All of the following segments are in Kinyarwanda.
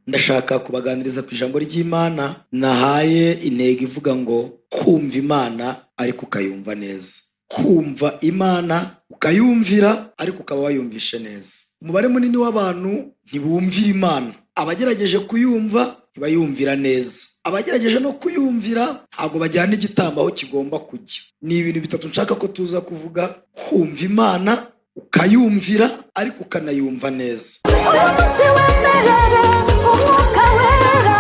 Ndashaka kubaganiriza ku ijambo ry'Imana nahaye intego ivuga ngo kumva Imana ariko ukayumva neza. Kumva Imana ukayumvira ariko ukaba wayumvishe neza. Umubare munini w'abantu ntibumvira Imana. Abagerageje kuyumva ntibayumvira neza. Abagerageje no kuyumvira ntabwo bajyana igitambo aho kigomba kujya. Ni ibintu bitatu nshaka ko tuza kuvuga: kumva Imana ukayumvira ariko ukanayumva neza. Uyu munsi wemerere Umwuka Wera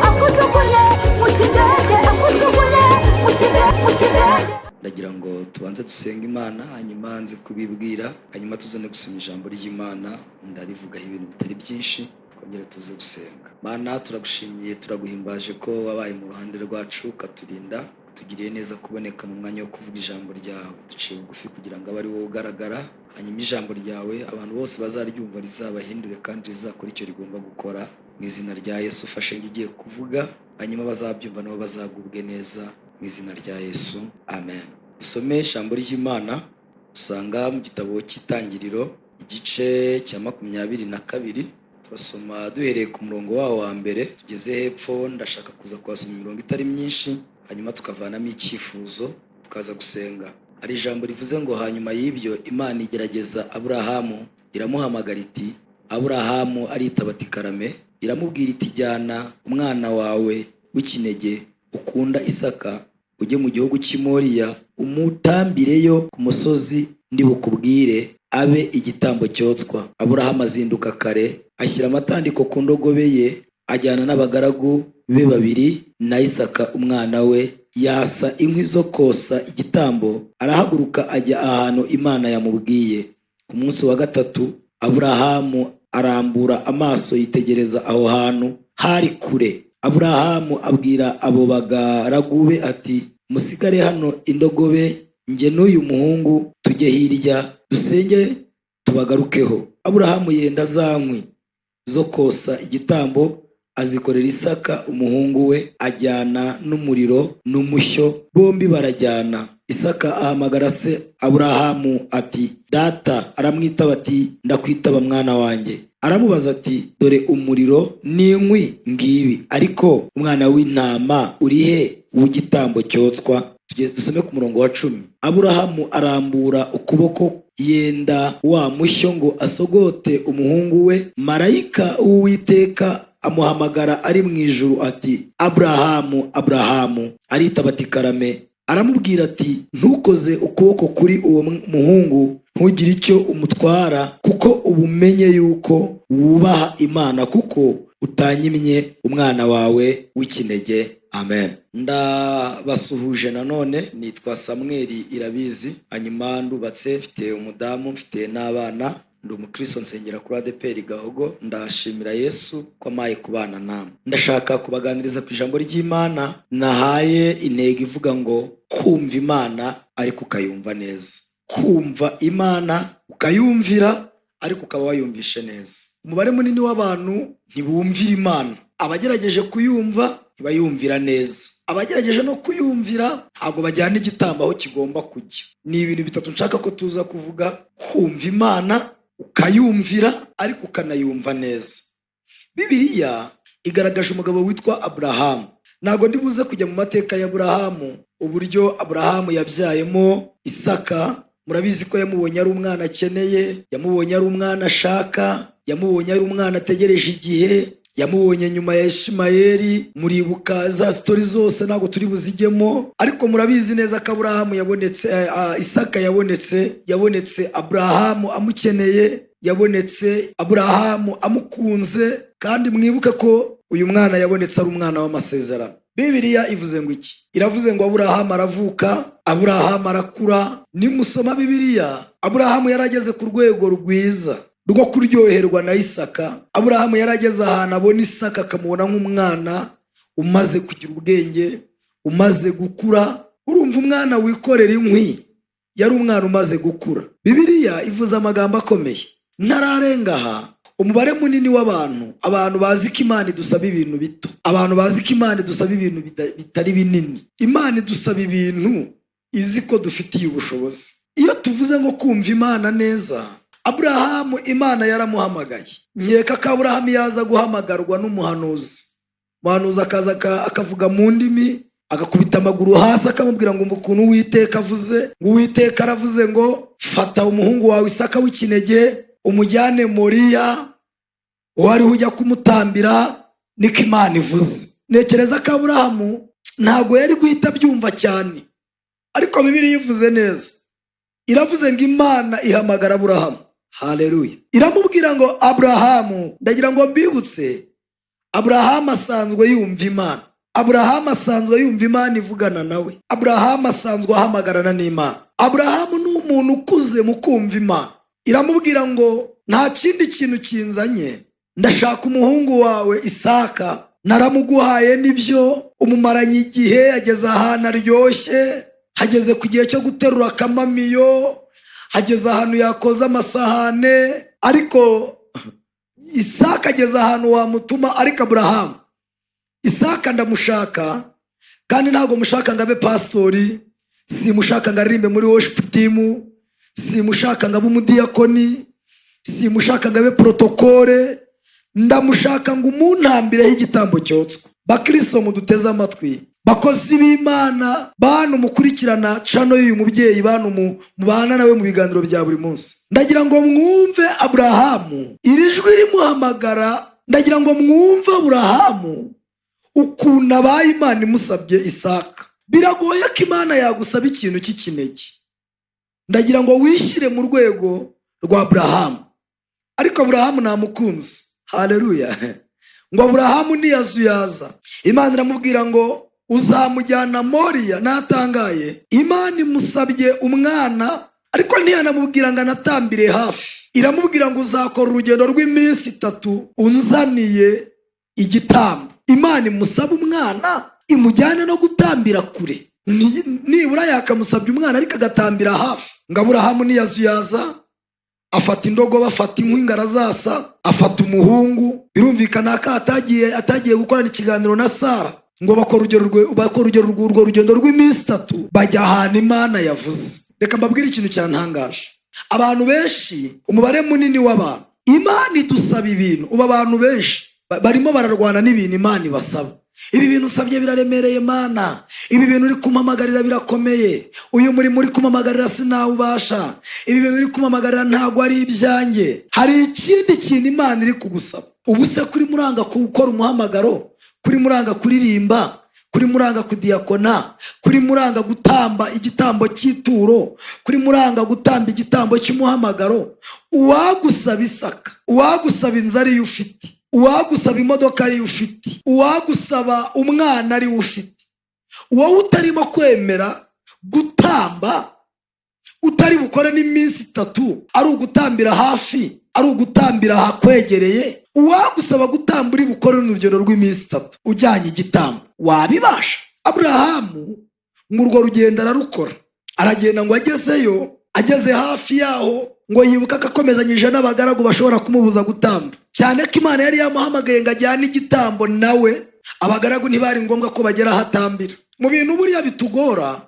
akujugunye mu kidege, akujugunye mu kidege, mu kidege. Ndagira ngo tubanze dusenge Imana, hanyuma nze kubibwira, hanyuma tuzane gusoma ijambo ry'Imana. Ndarivugaho ibintu bitari byinshi, twongere tuze gusenga. Mana, turagushimiye, turaguhimbaje ko wabaye mu ruhande rwacu ukaturinda, tugiriye neza kuboneka mu mwanya wo kuvuga ijambo ryawe. Duciye bugufi kugira ngo abe ari wowe ugaragara, hanyuma ijambo ryawe abantu bose bazaryumva rizabahindure kandi rizakora icyo rigomba gukora. Mu izina rya Yesu, ufashe njye ugiye kuvuga, hanyuma bazabyumva nabo bazagubwe neza. Mu izina rya Yesu, amen. Dusome ijambo ry'Imana usanga mu gitabo cy'Itangiriro, igice cya 22. Turasoma duhereye ku murongo wawo wa mbere tugeze hepfo. Ndashaka kuza kuhasoma imirongo itari myinshi, hanyuma tukavanamo icyifuzo, tukaza gusenga. Hari ijambo rivuze ngo: "Hanyuma y'ibyo Imana igerageza Aburahamu, iramuhamagara iti: 'Aburahamu!' Aritaba ati: 'Karame.' Iramubwira iti: 'Jyana umwana wawe w'ikinege ukunda, Isaka, ujye mu gihugu cy'i Moriya, umutambireyo ku musozi ndi bukubwire, abe igitambo cyotswa.' Aburahamu azinduka kare, ashyira amatandiko ku ndogobe ye, ajyana n'abagaragu be babiri na Isaka umwana we. Yasa inkwi zo kosa igitambo, arahaguruka ajya ahantu Imana yamubwiye. Ku munsi wa gatatu Aburahamu arambura amaso, yitegereza aho hantu hari kure. Aburahamu abwira abo bagaragu be ati: 'Musigare hano indogobe, njye n'uyu muhungu tujye hirya dusenge, tubagarukeho.' Aburahamu yenda za nkwi zo kosa igitambo, azikorera Isaka umuhungu we, ajyana n'umuriro n'umushyo, bombi barajyana. Isaka ahamagara se Aburahamu ati: 'Data!' Aramwitaba ati: 'Ndakwitaba, mwana wanjye.' Aramubaza ati: 'Dore umuriro n'inkwi ngibi, ariko umwana w'intama uri he w'igitambo cyotswa?' Tugeze dusome ku murongo wa 10. Aburahamu arambura ukuboko, yenda wa mushyo ngo asogote umuhungu we. Marayika w'Uwiteka amuhamagara ari mu ijuru ati: 'Aburahamu, Aburahamu!' Aritaba ati: 'Karame.' Aramubwira ati: 'Ntukoze ukuboko kuri uwo muhungu, ntugire icyo umutwara, kuko ubu umenye yuko wubaha Imana, kuko utanyimye umwana wawe w'ikinege.' Amen." Ndabasuhuje nanone, nitwa Samweli Irabizi, hanyuma ndubatse, mfite umudamu, mfite n'abana, ndi umukristo, nsengera kuri ADEPR Gahogo. Ndashimira Yesu ko amaye kubana namwe. Ndashaka kubaganiriza ku ijambo ry'Imana nahaye intego ivuga ngo kumva Imana ariko ukayumva neza. Kumva Imana ukayumvira ariko ukaba wayumvishe neza. Umubare munini w'abantu ntibumvira Imana. Abagerageje kuyumva ntibayumvira neza. Abagerageje no kuyumvira ntabwo bajyana igitambo aho kigomba kujya. Ni ibintu bitatu nshaka ko tuza kuvuga: kumva Imana ukayumvira ariko ukanayumva neza. Bibiliya igaragaje umugabo witwa Aburahamu. Ntabwo ndi buze kujya mu mateka ya Aburahamu, uburyo Aburahamu yabyayemo Isaka. Murabizi ko yamubonye ari umwana akeneye, yamubonye ari umwana ashaka, yamubonye ari umwana ategereje igihe, yamubonye nyuma ya Ishimayeli. Muribuka za story zose, ntabwo turi buzijyemo, ariko murabizi neza ko Aburahamu yabonetse, Isaka yabonetse Aburahamu amukeneye, yabonetse Aburahamu amukunze. Kandi mwibuke ko uyu mwana yabonetse ari umwana w'amasezerano. Bibiliya ivuze ngo iki? Iravuze ngo Aburahamu aravuka, Aburahamu arakura. Nimusoma Bibiliya, Aburahamu yarageze ku rwego rwiza rwo kuryoherwa na Isaka. Aburahamu yarageze ahantu abona Isaka, akamubona nk'umwana umaze kugira ubwenge, umaze gukura. Urumva, umwana wikorera inkwi yari umwana umaze gukura. Bibiliya ivuze amagambo akomeye. Ntararenga aha, umubare munini w'abantu, abantu bazi ko Imana idusaba ibintu bito, abantu bazi ko Imana idusaba ibintu bitari binini. Imana idusaba ibintu izi ko dufitiye ubushobozi. Iyo tuvuze ngo kumva Imana neza, Aburahamu Imana yaramuhamagaye. Nkeka ko Aburahamu yaza guhamagarwa n'umuhanuzi, umuhanuzi akaza akavuga mu ndimi, agakubita amaguru hasi, akamubwira ngo umva ukuntu Uwiteka avuze, ngo Uwiteka aravuze ngo fata umuhungu wawe Isaka w'ikinege umujyane Moriya, uwo ujya kumutambira, niko Imana ivuze. Ntekereza ko Aburahamu ntabwo yari guhita abyumva cyane, ariko Bibiliya ivuze neza, iravuze ngo Imana ihamagara Aburahamu. Haleluya! Iramubwira ngo Aburahamu. Ndagira ngo mbibutse, Aburahamu asanzwe yumva Imana, Aburahamu asanzwe yumva Imana ivugana nawe, Aburahamu asanzwe ahamagarana n'Imana. Aburahamu ni umuntu ukuze mu kumva Imana. Iramubwira ngo nta kindi kintu kinzanye, ndashaka umuhungu wawe Isaka, naramuguhaye nibyo, umumaranye igihe, ageze ahantu aryoshye, hageze ku gihe cyo guterura akamamiyo, hageze ahantu yakoza amasahane, ariko Isaka ageze ahantu wamutuma. Ariko Aburahamu, Isaka ndamushaka, kandi ntabwo mushaka ngo abe pasitori, simushaka ngo aririmbe muri worship team, simushaka ngo abe umudiyakoni, simushaka ngo abe protocole, ndamushaka ngo umuntambireho igitambo cyotswa. Bakristo muduteze amatwi, bakozi b'Imana, bantu mukurikirana channel y'uyu mubyeyi, bantu mubana nawe mu biganiro bya buri munsi, ndagira ngo mwumve Aburahamu iri jwi rimuhamagara. Ndagira ngo mwumve Aburahamu ukuntu abaye Imana imusabye Isaka. Biragoye ko Imana yagusaba ikintu cy'ikinege. Ndagira ngo wishyire mu rwego rwa Aburahamu. Ariko Aburahamu namukunze. Haleluya! Ngo Aburahamu ntiyazuyaza. Imana iramubwira ngo uzamujyana Moriya. Natangaye, Imana imusabye umwana, ariko ntiyanamubwira ngo anatambire hafi. Iramubwira ngo uzakora urugendo rw'iminsi 3 unzaniye igitambo. Imana imusaba umwana, imujyane no gutambira kure. Nibura yakamusabye umwana ariko agatambira hafi. Ngo Aburahamu ntiyazuyaza, afata indogobe, afata inkwi ngo arazasa, afata umuhungu. Birumvikana ko atagiye gukorana ikiganiro na Sara, ngo bakora urwo rugendo rw'iminsi 3, bajya ahantu Imana yavuze. Reka mbabwire ikintu cyantangaje. Abantu benshi, umubare munini w'abantu, Imana idusaba ibintu. Ubu abantu benshi barimo bararwana n'ibintu Imana ibasaba. Ibi bintu usabye biraremereye Mana, ibi bintu uri kumpamagarira birakomeye, uyu murimo uri kumpamagarira sinawubasha, ibi bintu uri kumpamagarira ntabwo ari ibyanjye. Hari ikindi kintu Imana iri kugusaba. Ubu se kuri muranga gukora umuhamagaro, kuri muranga kuririmba, kuri muranga kudiyakona, kuri muranga gutamba igitambo cy'ituro, kuri muranga gutamba igitambo cy'umuhamagaro, uwagusaba Isaka, uwagusaba inzu ariyo ufite, uwagusaba imodoka ariyo ufite, uwagusaba umwana ariwe ufite, wowe utarimo kwemera gutamba, utari bukore n'iminsi 3, ari ugutambira hafi, ari ugutambira ahakwegereye, uwagusaba gutamba uri bukore n'urugendo rw'iminsi 3 ujyanye igitambo, wabibasha? Aburahamu ngo urwo rugendo ararukora, aragenda. Ngo agezeyo, ageze hafi yaho, ngo yibuka ko akomezanyije n'abagaragu bashobora kumubuza gutamba, cyane ko Imana yari yamuhamagaye ngo ajyane igitambo nawe. Abagaragu ntibari ngombwa ko bagera aho atambira. Mu bintu buriya bitugora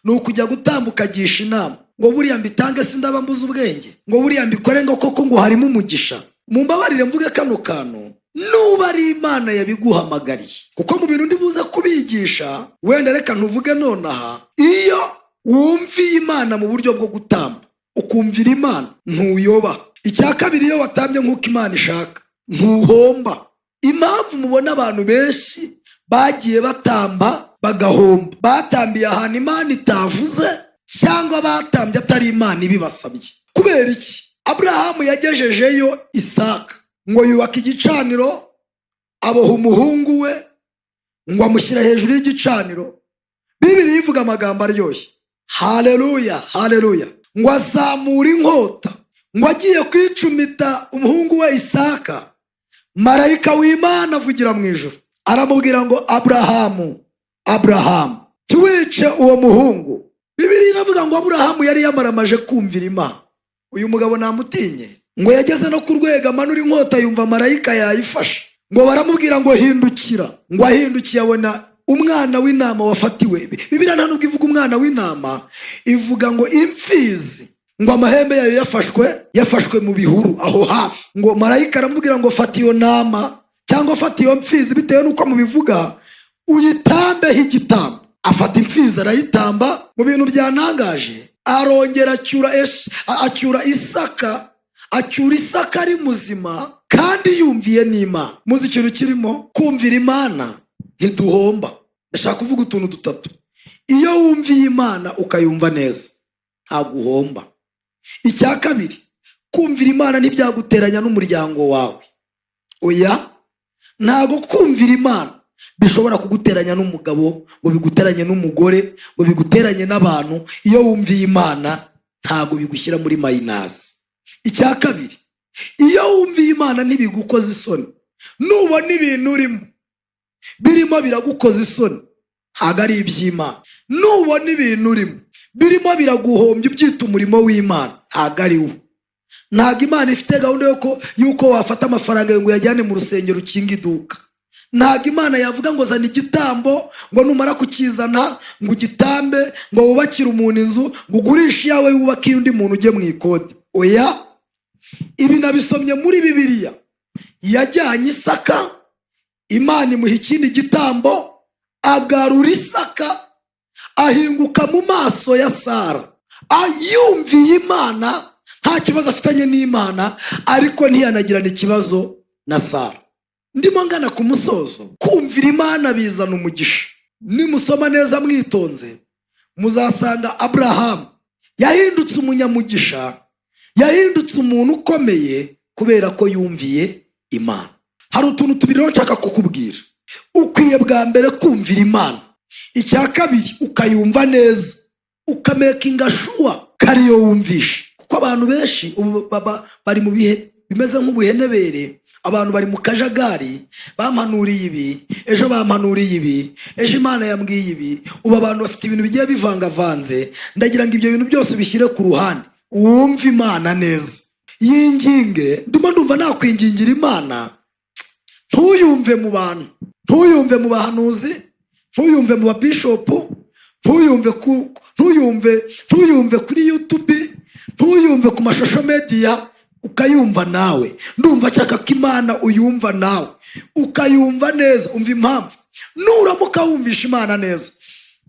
ni ukujya gutamba ukagisha inama, ngo buriya mbitange sindaba mbuze ubwenge, ngo buriya mbikore, ngo koko ngo harimo umugisha. Mumbabarire mvuge kano kantu, nuba ari Imana yabiguhamagariye, kuko mu bintu ndibuze kubigisha, wenda reka ntuvuge nonaha, iyo wumviye Imana mu buryo bwo gutamba, ukumvira Imana, ntuyoba. Icya kabiri, iyo watambye nk'uko Imana ishaka, ntuhomba. Impamvu mubona abantu benshi bagiye batamba bagahomba, batambiye ahantu Imana itavuze, cyangwa batambye atari Imana ibibasabye. Kubera iki? Aburahamu yagejejeyo Isaka, ngo yubaka igicaniro, aboha umuhungu we, ngo amushyira hejuru y'igicaniro. Bibiliya ivuga amagambo aryoshye. Haleluya, haleluya! Ngo azamura inkota, ngo agiye kwicumita umuhungu we Isaka, marayika w'Imana avugira mu ijuru, aramubwira ngo Aburahamu, Aburahamu, ntiwice uwo muhungu. Bibiliya iravuga ngo Aburahamu yari yamaramaje kumvira Imana. Uyu mugabo namutinye. Ngo yageze no ku rwego amanura inkota, yumva marayika yayifashe. Ngo baramubwira ngo hindukira. Ngo ahindukiye abona umwana w'intama wafatiwe. Bibiliya nta nubwo ivuga umwana w'intama, ivuga ngo imfizi. Ngo amahembe yayo yafashwe mu bihuru aho hafi. Ngo marayika aramubwira ngo fata iyo ntama cyangwa fata iyo mfizi, bitewe n'uko mubivuga, uyitambeho igitambo. Afata imfizi arayitamba. Mu bintu byantangaje, arongera acyura Isaka, acyura Isaka ari muzima kandi yumviye n'Imana. Muzi ikintu kirimo kumvira Imana, ntiduhomba. Ndashaka kuvuga utuntu dutatu. Iyo wumviye Imana ukayumva neza, ntabwo uhomba. Icya kabiri, kumvira Imana ntibyaguteranya n'umuryango wawe. Oya, ntabwo kumvira Imana bishobora kuguteranya n'umugabo, ngo biguteranye n'umugore, ngo biguteranye n'abantu. Iyo wumviye Imana ntabwo bigushyira muri minus. Icya kabiri, iyo wumviye Imana ntibigukoza isoni. Nubona ibintu urimo birimo biragukoza isoni, ntabwo ari iby'Imana. Nubona ibintu urimo birimo biraguhombya ubyita umurimo w'Imana, ntabwo ari wo. Ntabwo Imana ifite gahunda y'uko wafata amafaranga ngo uyajyane mu rusengero ukinga iduka. Ntabwo Imana yavuga ngo zana igitambo, ngo numara kukizana ngo ugitambe, ngo wubakire umuntu inzu, ngo ugurishe iyawe wubake undi muntu ujye mu ikode. Oya, ibi nabisomye muri Bibiliya. Yajyanye Isaka, Imana imuha ikindi gitambo, agarura Isaka, ahinguka mu maso ya Sara. Yumviye Imana, nta kibazo afitanye n'Imana, ariko ntiyanagirana ikibazo na Sara. Ndimo ngana ku musozo. Kumvira Imana bizana umugisha. Nimusoma neza mwitonze, muzasanga Aburahamu yahindutse umunyamugisha, yahindutse umuntu ukomeye kubera ko yumviye Imana. Hari utuntu tubiri rero nshaka kukubwira. Ukwiye bwa mbere kumvira Imana. Icya kabiri, ukayumva neza, ukamakinga sure ko ariyo wumvishe, kuko abantu benshi ubu bari mu bihe bimeze nk'ubuhenebere. Abantu bari mu kajagari: bampanuriye ibi ejo, bampanuriye ibi ejo, Imana yambwiye ibi. Ubu abantu bafite ibintu bigiye bivangavanze. Ndagira ngo ibyo bintu byose ubishyire ku ruhande, wumve Imana neza, yinginge. Ndimo ndumva nakwingingira Imana. Ntuyumve mu bantu, ntuyumve mu bahanuzi, ntuyumve mu babishopu, ntuyumve kuri YouTube, ntuyumve ku ma social media, ukayumva nawe. Ndumva nshaka ko Imana uyumva nawe, ukayumva neza. Umva impamvu: nuramuka wumvisha Imana neza,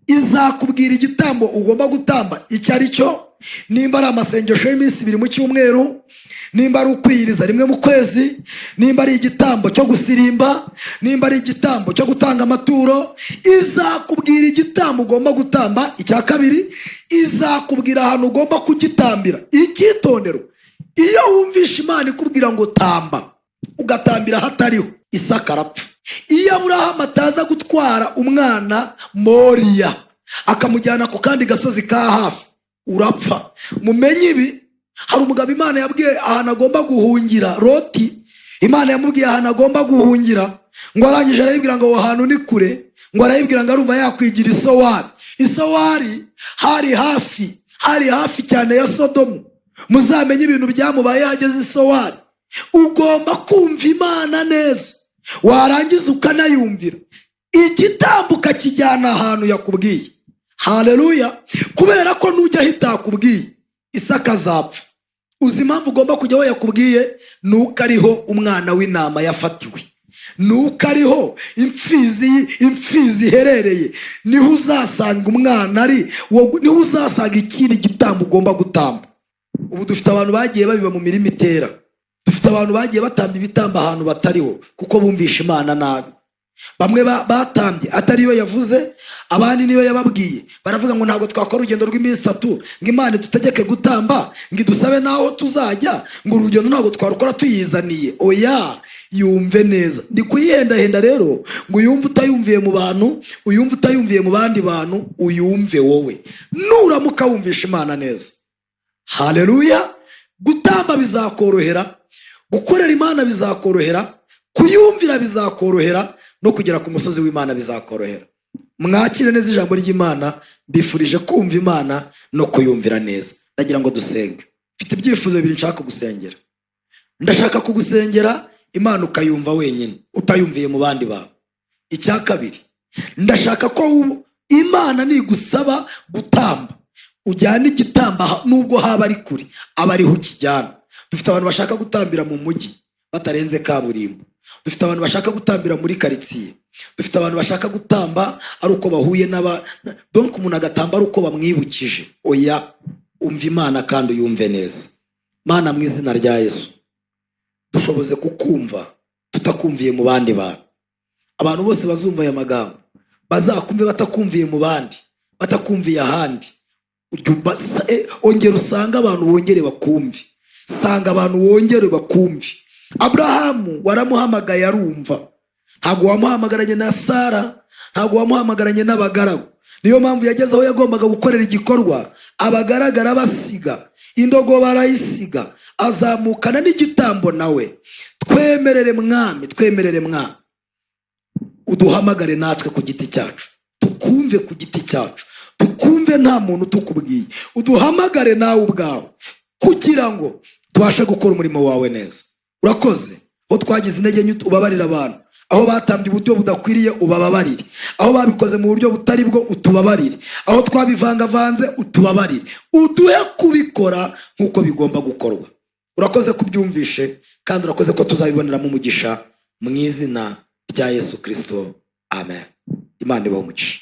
izakubwira igitambo ugomba gutamba icyo ari cyo, nimba ari amasengesho y'iminsi 2 mu cyumweru, nimba ari ukwiyiriza rimwe mu kwezi, nimba ari igitambo cyo gusirimba, nimba ari igitambo cyo gutanga amaturo. Izakubwira igitambo ugomba gutamba. Icya kabiri, izakubwira ahantu ugomba kugitambira. Icyitonderwa: iyo wumvisha Imana ikubwira ngo tamba, ugatambira ahatariho, Isaka arapfa. Iyo Aburahamu ataza gutwara umwana Moriya akamujyana ku kandi gasozi ka hafi, urapfa. Mumenye ibi: hari umugabo Imana yabwiye ahantu agomba guhungira, Loti. Imana yamubwiye ahantu agomba guhungira, ngo arangije arayibwira ngo aho hantu ni kure, ngo arayibwira ngo arumva yakwigira i Sowari. I Sowari hari hafi cyane ya Sodomu. Muzamenye ibintu byamubaye hageze i Sowari. Ugomba kumva Imana neza, warangiza ukanayumvira, igitambo ukakijyana ahantu yakubwiye. Haleluya! Kubera ko nujya aho itakubwiye, Isaka azapfa. Uzi impamvu ugomba kujya aho yakubwiye? Ni uko ariho umwana w'intama yafatiwe, ni uko ariho imfizi iherereye, niho uzasanga umwana ari, niho uzasanga ikindi gitambo ugomba gutamba. Ubu dufite abantu bagiye babiba mu mirima itera, dufite abantu bagiye batamba ibitambo ahantu batariho kuko bumvisha Imana nabi. Bamwe batambye atariyo yavuze, abandi niyo yababwiye, baravuga ngo ntabwo twakora urugendo rw'iminsi 3 ngo Imana idutegeke gutamba, ngo idusabe n'aho tuzajya, ngo urugendo ntabwo twarukora tuyizaniye. Oya, yumve neza. Ndi kuyihendahenda rero ngo uyumve utayumviye mu bantu, uyumve utayumviye mu bandi bantu, uyumve wowe. Nuramuka wumvisha Imana neza, haleluya, gutamba bizakorohera, gukorera Imana bizakorohera, kuyumvira bizakorohera, no kugera ku musozi w'Imana bizakorohera. Mwakire neza ijambo ry'Imana. Mbifurije kumva Imana no kuyumvira neza. Ndagira ngo dusenge. Mfite ibyifuzo bibiri nshaka gusengera. Ndashaka kugusengera Imana ukayumva wenyine, utayumviye mu bandi bantu. Icya kabiri, ndashaka ko Imana nigusaba gutamba Ujyane igitambo nubwo haba ari kure, aba ariho ukijyana. Dufite abantu bashaka gutambira mu mujyi batarenze kaburimbo. Dufite abantu bashaka gutambira muri karitsiye. Dufite abantu bashaka gutamba ari uko bahuye n'aba, donc umuntu agatamba ari uko bamwibukije. Oya, umva Imana kandi uyumve neza. Mana, mu izina rya Yesu, dushoboze kukumva tutakumviye mu bandi bantu. Abantu bose bazumva aya magambo bazakumve batakumviye mu bandi, batakumviye ahandi. Ongera usange abantu, wongere bakumve. Sanga abantu, wongere bakumve. Aburahamu waramuhamagaye arumva. Ntabwo wamuhamagaranye na Sara, ntabwo wamuhamagaranye n'abagaragu. Niyo mpamvu yageze aho yagombaga gukorera igikorwa, abagaragara basiga indogobe, arayisiga, azamukana n'igitambo nawe. Twemerere Mwami, twemerere Mwami, uduhamagare natwe ku giti cyacu, tukumve ku giti cyacu, tukumve nta muntu utukubwiye. Uduhamagare nawe ubwawe kugira ngo tubashe gukora umurimo wawe neza. Urakoze. Aho twagize intege nke, ubabarire abantu. Aho batambye uburyo budakwiriye, ubababarire. Aho babikoze mu buryo butari bwo, utubabarire. Aho twabivangavanze, utubabarire. Uduhe kubikora nk'uko bigomba gukorwa. Urakoze kubyumvishe, kandi urakoze ko tuzabiboneramo umugisha, mu izina rya Yesu Kirisito, amen. Imana ibahe umugisha.